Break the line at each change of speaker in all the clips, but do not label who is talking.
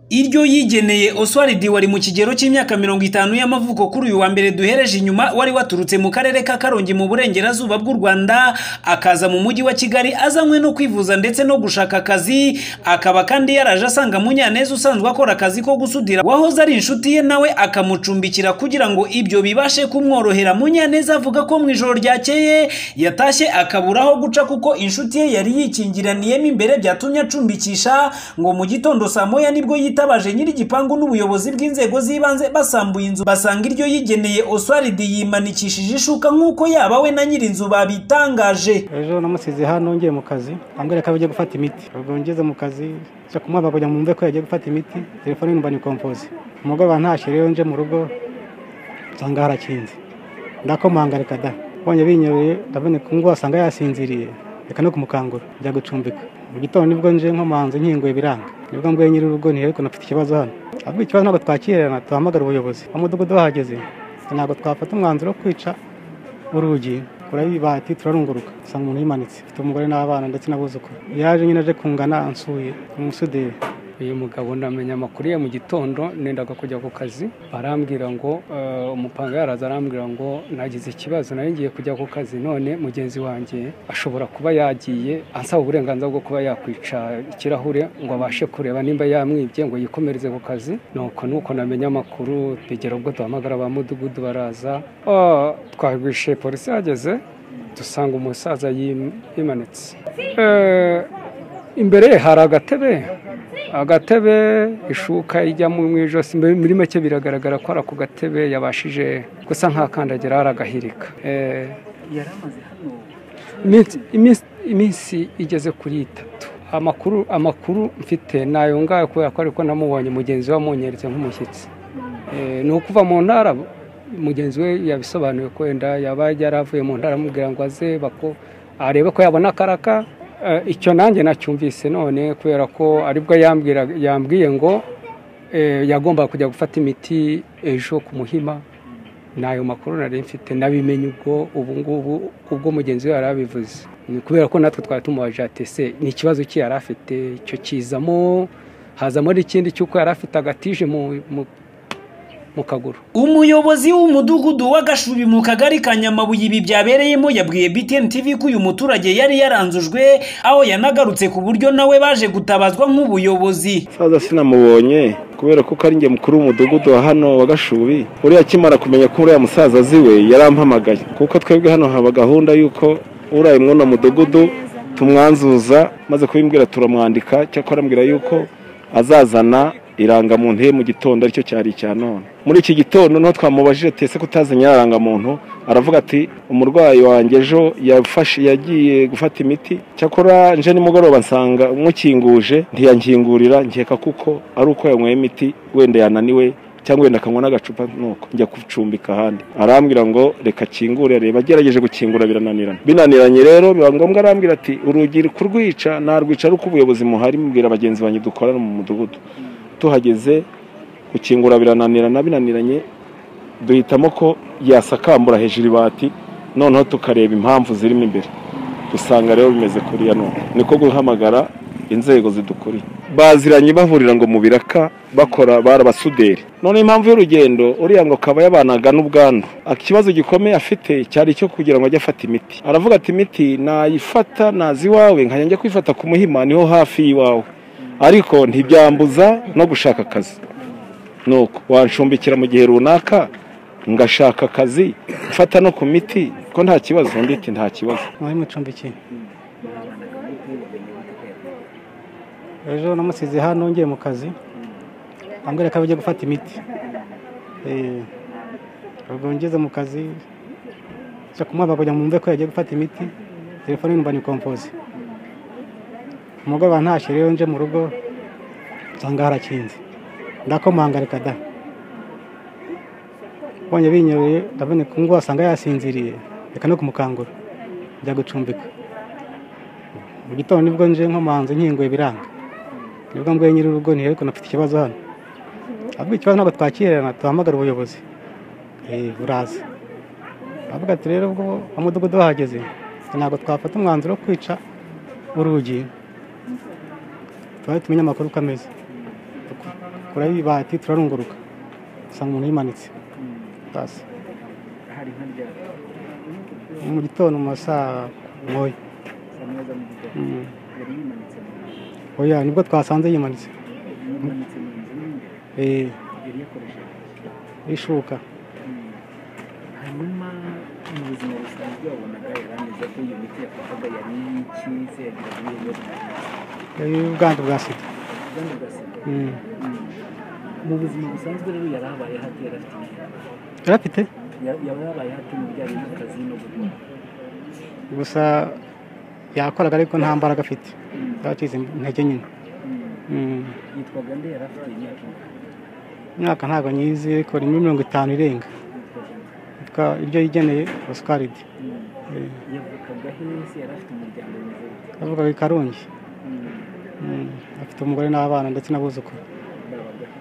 Iryo yigeneye Oswald wari mu kigero cy'imyaka 50 y'amavuko kuri uyu wa mbere duhereje inyuma, wari waturutse mu karere ka Karongi mu burengerazuba bw'u Rwanda, akaza mu mujyi wa Kigali azanywe no kwivuza ndetse no gushaka akazi. Akaba kandi yaraje asanga Munyaneza usanzwe akora akazi ko gusudira wahoze ari inshuti ye, nawe akamucumbikira kugira ngo ibyo bibashe kumworohera. Munyaneza avuga ko mu ijoro ryakeye yatashye akabura aho guca kuko inshuti ye yari yikingiraniyemo imbere, byatumye acumbikisha. Ngo mu gitondo saa moya nibwo yitabaje nyir'igipangu n'ubuyobozi bw'inzego z'ibanze, basambuye inzu basanga iryo yigeneye Oswald yimanikishije ishuka nk'uko yaba we na nyir'inzu babitangaje.
Ejo namusize hano ngiye mu kazi, ambwira ko agiye gufata imiti. Ubwo ngeze mu kazi nza kumuhamagara kugira ngo mwumve ko yagiye gufata imiti, telefone numva ni kompoze. Umugoroba ntashye rero nje mu rugo nsanga harakinze, ndakomanga reka da, mbonye binyoye ndabona ngo asanga yasinziriye, reka no kumukangura njya gucumbika. Mu gitondo nibwo nje nkomanze nkinguye biranga, nibwo mbwiye nyir'urugo nti ariko nafite ikibazo hano. Ahubwo ikibazo ntabwo twakirana, tuhamagara ubuyobozi. Umudugudu bahageze ntabwo twafata umwanzuro wo kwica urugi, kurabibati turarunguruka usanga umuntu yimanitse, afite umugore n'abana ndetse n'abuzukuru. Yaje nyine aje kungana ansuye umusuderi.
Uyu mugabo ndamenya amakuru ye mu gitondo, nendaga kujya ku kazi, barambwira ngo umupanga yaraza arambwira ngo nagize ikibazo nari ngiye kujya ku kazi, none mugenzi wanjye ashobora kuba yagiye ansaba uburenganzira bwo kuba yakwica ikirahure ngo abashe kureba nimba yamwibye ngo yikomereze ku kazi. Nuko namenya amakuru, bigera ubwo duhamagara ba mudugudu baraza, twagwishe polisi yageze dusanga umusaza yimanitse. Imbere ye hari agatebe ishuka ijya mu ijosi, muri make biragaragara ko ari ako gatebe yabashije gusa nkakandagira aragahirika.
Yaramaze hano
iminsi igeze kuri 3. Amakuru mfite nayo ngayo kubera ko ariko namubonye mugenzi we amunyeretse nk'umushyitsi. Ni ukuva mu ntara, mugenzi we yabisobanuye ko wenda yaba yaravuye mu ntara amubwira ngo aze bako arebe ko yabona akaraka. Icyo nanjye nacyumvise none kubera ko aribwo yambwiye ngo yagomba kujya gufata imiti ejo ku Muhima. Nayo makuru nari mfite nabimenye ubwo ubu ngubu ubwo mugenzi we yarabivuze, ni kubera ko natwe twari tumubaje ati ni ikibazo ki yari afite, icyo kizamo hazamo n'ikindi cy'uko yari afite agatije mu kaguru.
Umuyobozi w'umudugudu wa Gashubi mu kagari ka Nyamabuye ibi byabereyemo yabwiye BTN TV ko uyu muturage yari yaranzujwe, aho yanagarutse ku buryo nawe baje gutabazwa nk'ubuyobozi.
Saza sinamubonye kubera ko ari njye mukuru w'umudugudu wa hano wa Gashubi, uriya akimara kumenya ko uriya musaza aziwe yarampamagaye, kuko twebwe hano haba gahunda yuko uraye mwona mudugudu tumwanzuza, maze kubimbwira turamwandika, cyakora ambwira yuko azazana irangamuntu ye mu gitondo, aricyo cyari icya none. Muri iki gitondo no twamubajije tese kutazanye irangamuntu, aravuga ati umurwayi wanjye ejo yafashe yagiye gufata imiti, cyakora nje nimugoroba nsanga mukinguje ntiyankingurira, nkeka kuko ari uko yanyweye imiti wenda yananiwe cyangwa wenda akanywa n'agacupa, nuko njya kucumbika ahandi. Arambwira ngo reka kingure areba, agerageje gukingura birananirana. Binaniranye rero biba ngombwa arambwira ati urugi kurwica narwica ari uko ubuyobozi muhari, mbwira bagenzi banjye dukorana mu mudugudu. Tuhageze gukingura birananirana, binaniranye duhitamo ko yasakambura hejuru ibati, noneho tukareba impamvu zirimo imbere, dusanga rero bimeze kuriya. None niko guhamagara inzego zidukuriye, baziranye bahurira ngo mu biraka bakora barabasuderi. None impamvu y'urugendo uriya ngo kaba yabanaga n'ubwandu, ikibazo gikomeye afite cyari cyo kugira ngo ajye afata imiti. Aravuga ati imiti nayifata nazi iwawe nkajya njya kwifata ku Muhima niho hafi y'iwawe, ariko ntibyambuza no gushaka akazi, nuko wanshumbikira mu gihe runaka ngashaka akazi mfata no ku miti ko nta kibazo. Nditi nta kibazo.
Mucumbikiye ejo namusize hano ngiye mu kazi, ambwira ko agiye gufata imiti. Ubwo ngeze mu kazi nza kumuhamagara kugira ngo mwumve ko yagiye gufata imiti, telefone numva ni kompoze. Umugoroba ntashye rero nje mu rugo nsanga harakinze, ndakomanga reka da, mbonye binyoye ndabona ngo asanga yasinziriye, reka no kumukangura njya gucumbika. Mu gitondo nibwo nje nkomanze nkinguye biranga, nibwo mbwiye nyir'urugo nti ariko nafite ikibazo hano. Ahubwo ikibazo ntabwo twakirana, tuhamagara ubuyobozi buraza. Avuga ati rero ubwo umudugudu bahageze ntabwo twafata umwanzuro wo kwica urugi, tuba tumenya amakuru uko ameze. Kuraho ibati turarunguruka usanga umuntu yimanitse hasi.
Hari nka ryari?
Mu gitondo mu masaa moya.
Saa moya za mu gitondo. Yari yimanitse mu nzu?
Oya, nibwo twasanze yimanitse.
Yimanitse mu nzu mo imbere? Yari yakoresheje
ishuka.
Hanyuma mu buzima busanzwe wabonaga yari ameze ko iyo miti yafataga yari iki se, yagiraga ibihe bibazo?
Yari ubwandu bwa sida.
Ubwandu bwa sida. Mu buzima busanzwe rero yari abaye hati, yari afite ibihe?
Yari afite?
Yaba yabaye hati mu bijyanye n'akazi no gukora?
Gusa yakoraga ariko nta mbaraga afite, yaracitse intege nyine.
Yitwaga nde? Yari afite imyaka ingana?
Imyaka ntabwo nyizi, ariko ni muri 50 irenga.
Yitwaga nde?
Yitwa iryo yigeneye Oscaride.
Yavukaga he se? Yari afite umuryango bimeze bite?
Yavukaga i Karongi. Afite umugore n'abana ndetse n'abuzukuru.
Babaga he?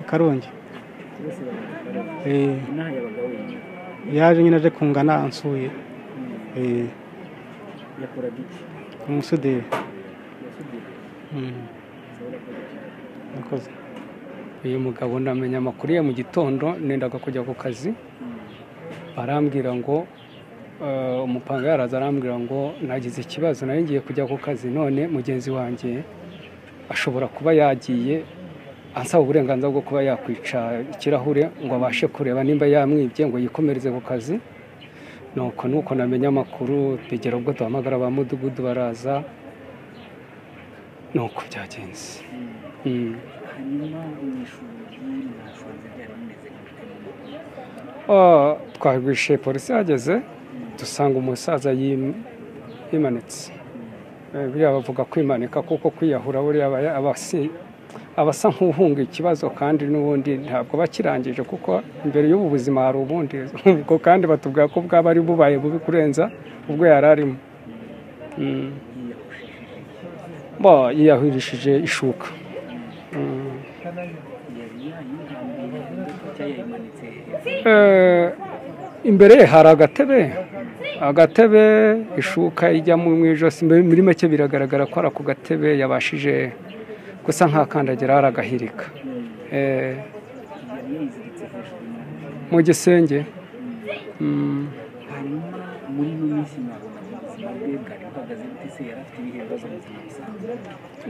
I Karongi.
Bose babaga i Karongi. Inaha yabaga wenyine?
Yaje nyine aje kungana ansuye.
Yakoraga iki?
Umusuderi.
Yasudira? Sawa, urakoze cyane.
Murakoze.
Uyu mugabo ndamenya amakuru ye mu gitondo, nendaga kujya ku kazi, barambwira ngo umupanga yaraza arambwira ngo nagize ikibazo, nari ngiye kujya ku kazi none mugenzi wanjye ashobora kuba yagiye ansaba uburenganzira bwo kuba yakwica ikirahure ngo abashe kureba nimba yamwibye ngo yikomereze ku kazi. Nuko namenya amakuru, bigera ubwo duhamagara ba mudugudu baraza, nuko byagenze.
Hanyuma mu ishuri mwasanze byari bimeze gute?
Twagwishe polisi yageze dusanga umusaza yimanitse. Buriya bavuga kwimanika kuko kwiyahura buriya aba asa nk'uhunga ikibazo, kandi n'ubundi ntabwo bakirangije kuko imbere y'ubu buzima hari ubundi, ubwo kandi batubwira ko bwaba ari bubaye bubi kurenza ubwo yari arimo. Bo yiyahurishije ishuka.
Yari yayihambiriye cyangwa yayimanitse?
Imbere ye hari agatebe ishuka ijya mu ijosi, muri make biragaragara ko ari ako gatebe yabashije gusa nk'akandagira aragahirika.
Yari yayiziritse hejuru
mu gisenge.
Hanyuma muri ino minsi mwabonaga ubuzima bwe bwari buhagaze bute se? Yari afite ibihe bibazo mu buzima busanzwe?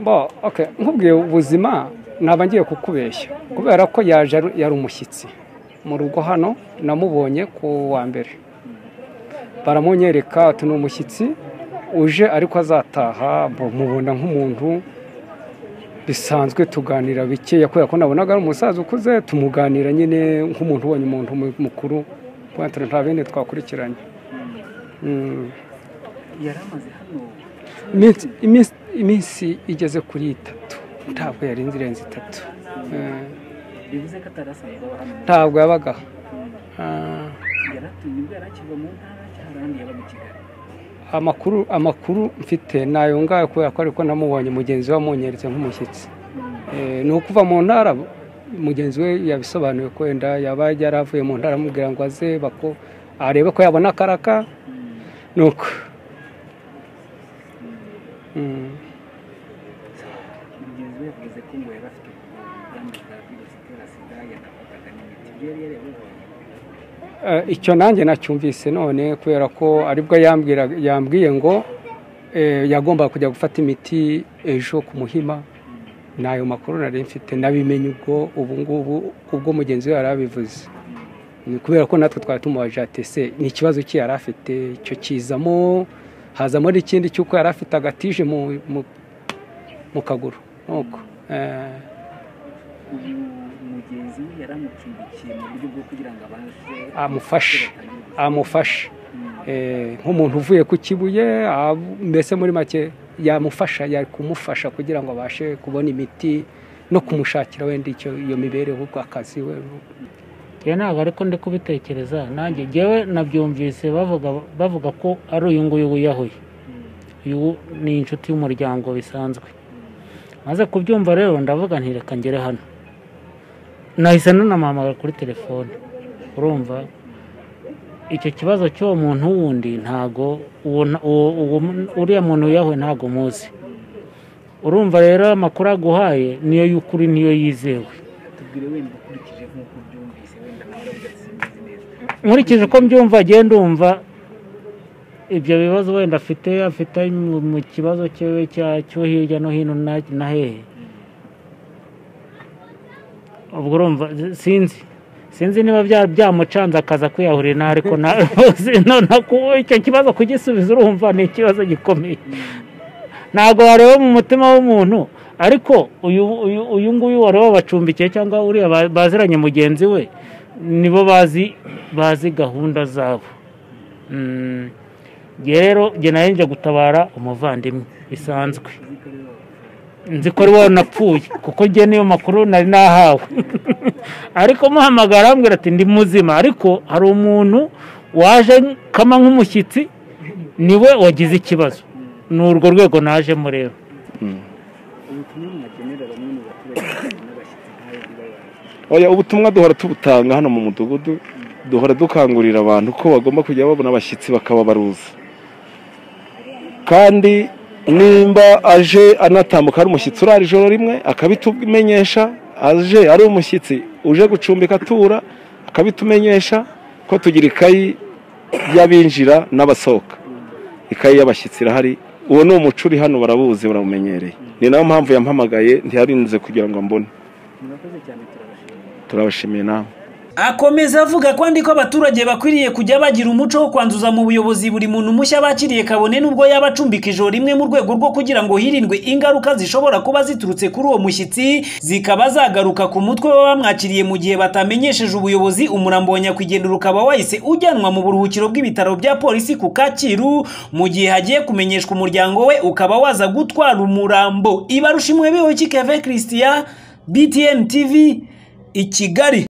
Bo, okay, nkubwiye ubuzima naba ngiye kukubeshya kubera ko yaje yari umushyitsi mu rugo hano, namubonye ku wa mbere baramunyereka ati ni umushyitsi uje ariko azataha. Mubona nk'umuntu bisanzwe, tuganira bikeya kubera ko nabonaga ari umusaza ukuze, tumuganira nyine nk'umuntu ubonye umuntu mukuru, nta bindi twakurikiranye.
Yari amaze hano
Iminsi igeze kuri 3, ntabwo yarinze irenze 3.
Bivuze ko atari asanzwe aba hano?
Ntabwo yabaga.
Yari atuye nibwo yari akiva mu ntara cyangwa ahandi yabaga i Kigali?
Amakuru mfite ni ayo ngayo kubera ko ariko namubonye mugenzi we amunyeretse nk'umushyitsi. Ni ukuva mu ntara, mugenzi we yabisobanuye ko wenda yaba yaravuye mu ntara amubwira ngo aze arebe ko yabona akaraka, nuko.
Mugenzi we yavuze ko ngo yari afite ubwandu bwa virusi itera sida, yanafataga n'imiti, ibyo yari yarabibonye?
Icyo nanjye nacyumvise none kubera ko aribwo yambwiye ngo yagombaga kujya gufata imiti ejo ku Muhima. N'ayo makuru nari mfite nabimenye ubwo ubu ngubu ubwo mugenzi we yari abivuze. Ni kubera ko natwe twari tumubaje ati ese ni ikibazo ki yari afite, icyo kizamo hazamo n'ikindi cy'uko yari afite agatije mu kaguru. Nuko
Uyu mugenzi we yaramucumbikiye mu buryo bwo kugira ngo abashe
amufashe nk'umuntu uvuye ku Kibuye, mbese muri make yamufasha, yari kumufasha kugira ngo abashe kubona imiti no kumushakira wenda icyo iyo mibereho akazi we.
Njye ntabwo ariko ndi kubitekereza nanjye, njyewe nabyumvise bavuga ko ari uyu nguyu wiyahuye. Uyu ni inshuti y'umuryango bisanzwe. Maze kubyumva rero ndavuga nti reka ngere hano. Nahise nanamuhamagara kuri telefone. Urumva icyo kibazo cy'uwo muntu wundi ntago uriya muntu wiyahuye ntago muzi. Urumva rero amakuru aguhaye niyo y'ukuri, niyo yizewe.
Tubwire wenda ukurikije nk'uko ubyumvise, wenda nawe uravuga ati simbizi neza.
Nkurikije uko mbyumva, agenda umva ibyo bibazo wenda afite mu kibazo cyewe cyo hirya no hino na hehe. Ubwo urumva sinzi niba byamucanze akaza kwiyahurira, ariko icyo kibazo kugisubiza urumva ni ikibazo gikomeye, ntabwo wareba mu mutima w'umuntu. Ariko uyu nguyu wari wabacumbikiye cyangwa uriya baziranye mugenzi we, nibo bazi gahunda zabo. Rero njye nari nje gutabara umuvandimwe bisanzwe, nzi ko ari wowe napfuye kuko njye niyo makuru nari nahawe. Ariko muhamagara ambwira ati ndi muzima, ariko hari umuntu waje kama nk'umushyitsi niwe wagize ikibazo. Ni urwo rwego najemo rero.
Oya, ubutumwa duhora tubutanga hano mu mudugudu, duhora dukangurira abantu ko bagomba kujya babona abashyitsi bakababaruza. Kandi nimba aje anatambuka ari umushyitsi urara ijoro rimwe akabitumenyesha, aje ari umushyitsi uje gucumbika atura akabitumenyesha, ko tugira ikayi y'abinjira n'abasohoka, ikayi y'abashyitsi irahari. Uwo ni umuco uri hano, barabuzi, barawumenyereye. Ni nayo mpamvu yampamagaye, ntiyarinze kugira ngo mbone. Turabashimiye namwe.
Akomeza avuga kandi ko abaturage bakwiriye kujya bagira umuco wo kwanduza mu buyobozi buri muntu mushya bakiriye, kabone nubwo yabacumbika ijoro rimwe, mu rwego rwo kugira ngo hirindwe ingaruka zishobora kuba ziturutse kuri uwo mushyitsi zikaba zagaruka ku mutwe w'abamwakiriye mu gihe batamenyesheje ubuyobozi. Umurambo wa nyakwigendera ukaba wahise ujyanwa mu buruhukiro bw'ibitaro bya polisi ku Kacyiru, mu gihe hagiye kumenyeshwa umuryango we ukaba waza gutwara umurambo. Ibarushimwe Bihoyiki Kevin Christian, BTN TV i Kigali.